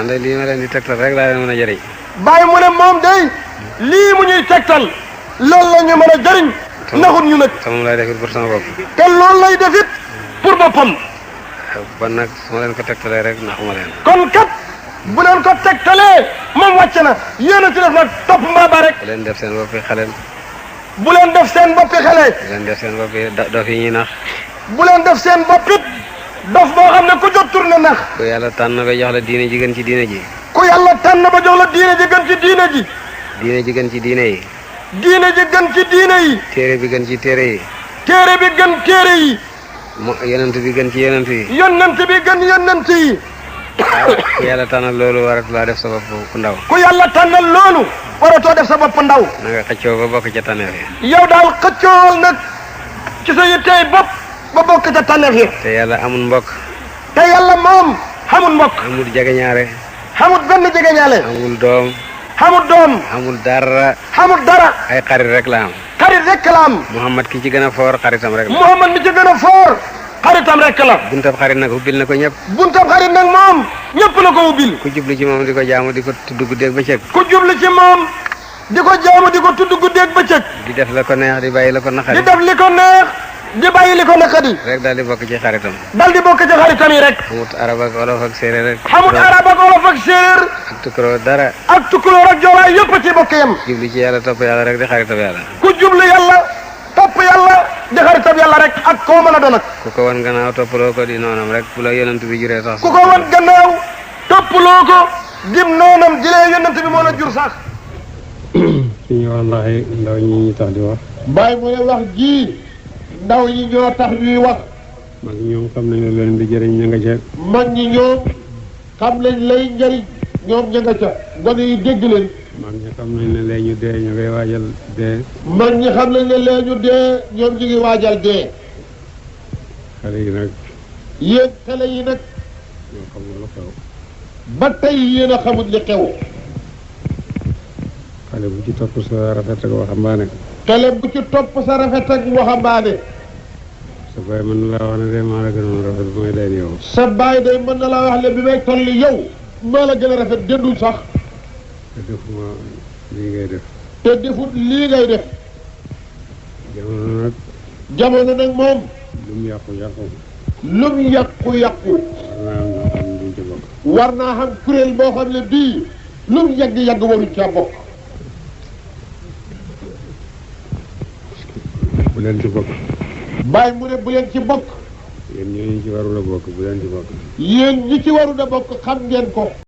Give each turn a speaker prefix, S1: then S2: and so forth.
S1: man de lii ma leen di tegtal rek laa leen mën a jëriñ.
S2: bàyyi mu ne moom day lii mu ñuy tegtal loolu la ñu mën a jëriñ naxut ñu nag.
S1: te moom laay defit pour sama bopp.
S2: te loolu lay defit pour boppam.
S1: kon nag su ma leen ko tegtalee rek naxuma leen.
S2: kon kat bu leen ko tegtalee moom wàcc na yéen a ci def nag topp mbaaba rek.
S1: bu leen def seen boppi xaleel.
S2: bu leen def seen boppi xale.
S1: bu leen def seen boppi dof yi ñuy nax.
S2: bu leen def seen boppit dof boo xam ne ku jot tourné nax.
S1: ku yàlla tànn ba jox la diine ji gën ci diine ji.
S2: ku yàlla tànn ba jox la diine ji gën ci diine ji.
S1: diine ji gën ci diine yi.
S2: diine ji gën ci diine yi.
S1: téere bi gën ci téere yi.
S2: téere bi gën téere yi.
S1: yonent bi gën ci yonent yi.
S2: yonent bi gën yonent yi.
S1: ku yàlla tànnal loolu waratu laa def sa bopp ku ndaw.
S2: ku yàlla tànnal loolu waratoo def sa bopp ndaw.
S1: na nga xëccoo ba bokk ca tànneef yi.
S2: yow daal xëccool nag ci sa yittey bopp ba bokk ca tànneef yi.
S1: te yàlla amul mbokk.
S2: te yàlla moom xamul mbokk.
S1: amul jegeñaare.
S2: xamul benn jegeñaale.
S1: amul doom.
S2: xamul doom.
S1: amul dara.
S2: xamul dara.
S1: ay xarit rek la am.
S2: xarit rek la am.
S1: Muhammad ki ci gën a foor xaritam rek la.
S2: Muhammad mi ci gën a foor xaritam rek la.
S1: buntab xarit nag ubbil na ko ñëpp.
S2: buntab xarit nag moom ñëpp la ko ubbil.
S1: ku jublu ci moom di ko jaamu di ko tudd guddeeg bëccëg.
S2: ku jublu ci moom di ko jaamu di ko tudd guddeeg bëccëg.
S1: di def la ko neex di bàyyi la ko naqari.
S2: di def li ko neex di bàyyi li ko naqari.
S1: rek daal di bokk ci xaritam.
S2: dal di bokk ci xaritam yi rek.
S1: xamut arab ak olof ak séeréer rek.
S2: xamut arab ak olof ak séeréer.
S1: ak tukulóor dara.
S2: ak tukulóor ak joolaay yëpp ci bokk yam.
S1: jublu ci yàlla topp yàlla rek di xaritam yàlla.
S2: ku jublu yàlla topp yàlla di xaritam yàlla rek ak koo mën a doon ak.
S1: ku ko wan gannaaw toppaloo ko di noonam rek bu la yonent bi juree sax.
S2: ku ko wan gannaaw toppaloo ko dim noonam jëlee yonent bi moo la jur sax.
S1: fi ñu wax ndaw ñi ñu tax di wax.
S2: bàyyi mu ne wax ji ndaw ñi ñoo tax ñuy wax.
S1: mag ñoom xam nañ ne leen di jëriñ ña nga ca.
S2: mag ñi ñoom xam nañ lay njëriñ ñoom ña nga ca. gone yi dégg leen.
S1: mag ñi xam nañ ne lee ñu dee ñu ngay waajal dee.
S2: mag ñi xam nañ ne lee ñu dee ñoom ñu ngi waajal dee.
S1: xale yi nag.
S2: yéen xale yi nag.
S1: ñoo xamul lu xew.
S2: ba tey yéen a xamul li xew.
S1: xale bu ci topp sa rafet ak waxambaane.
S2: xale bu ci topp sa rafet ak waxambaane.
S1: sa baay mën na laa wax ne de maa la gënoon rafet bu may leen yow.
S2: sa baay day mën na laa wax ne bi may toll yow maa la gën a rafet dëddul sax.
S1: te defuma lii ngay def.
S2: te defut lii ngay def.
S1: jamono nag.
S2: jamono nag moom.
S1: lu mu yàqu-yàqu.
S2: lu mu yàqu-yàqu.
S1: war naa am ñoo xam ne duñ ca bokk.
S2: war naa xam kuréel boo xam ne bii lu mu yàgg-yàgg waruñ ca bokk.
S1: bu leen ci bokk.
S2: bàyyi mu ne bu leen ci bokk.
S1: yéen ñooñu ci warul a bokk bu leen ci bokk.
S2: yéen ñi ci warul a bokk xam ngeen ko.